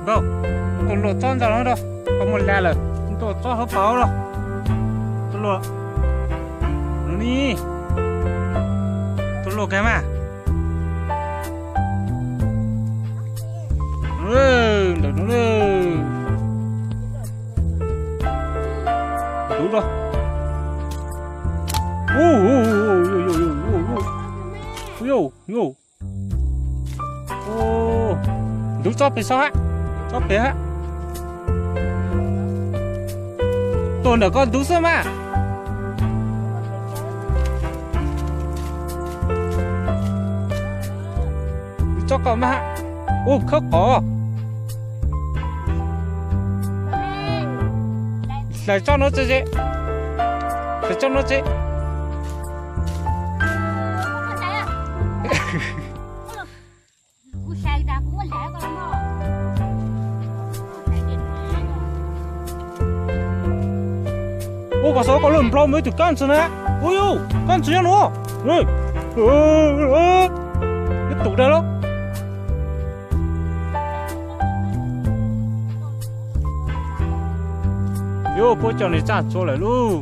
Nkauj, tus luam tsob ntxa no rau, koj muaj laj lawm, tus tsob hauv paus los. Tus luam, no ni, tus luam kag mas. Ntawm no, ntub rau. Ntub tsob pem saud hab, tsob pem hab. Tuaj ntawm koj ntub xwb mas. Ntub tsob koj mas. Ua khawb qos. Hlais tsob no tse, hlais tsob no tse. Ua kom xav kom lub nplo mus ib tug kab ntxwg na. Ua yus kab ntxwg nyob no. Ib tug dag lauj. Yus puab coj nws txaj tsua lawm lauj.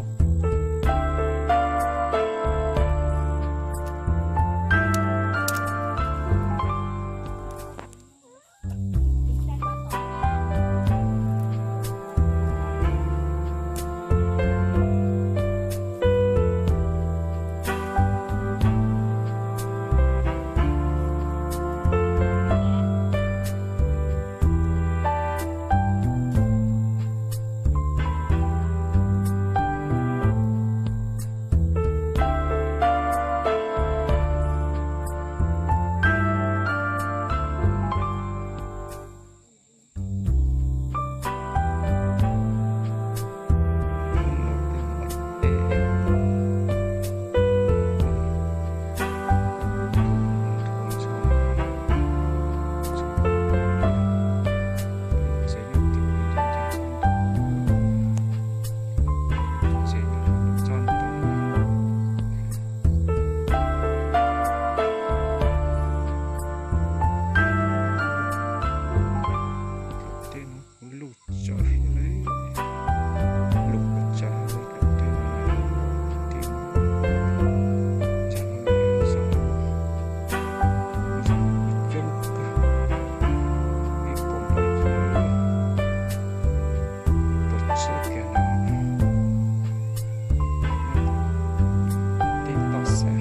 Tej toj xav,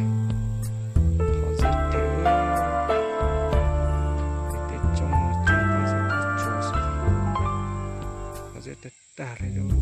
qhov zeb thiab tej tsob no tsob paj xav tsuag xwb, qhov zeb tag tag li.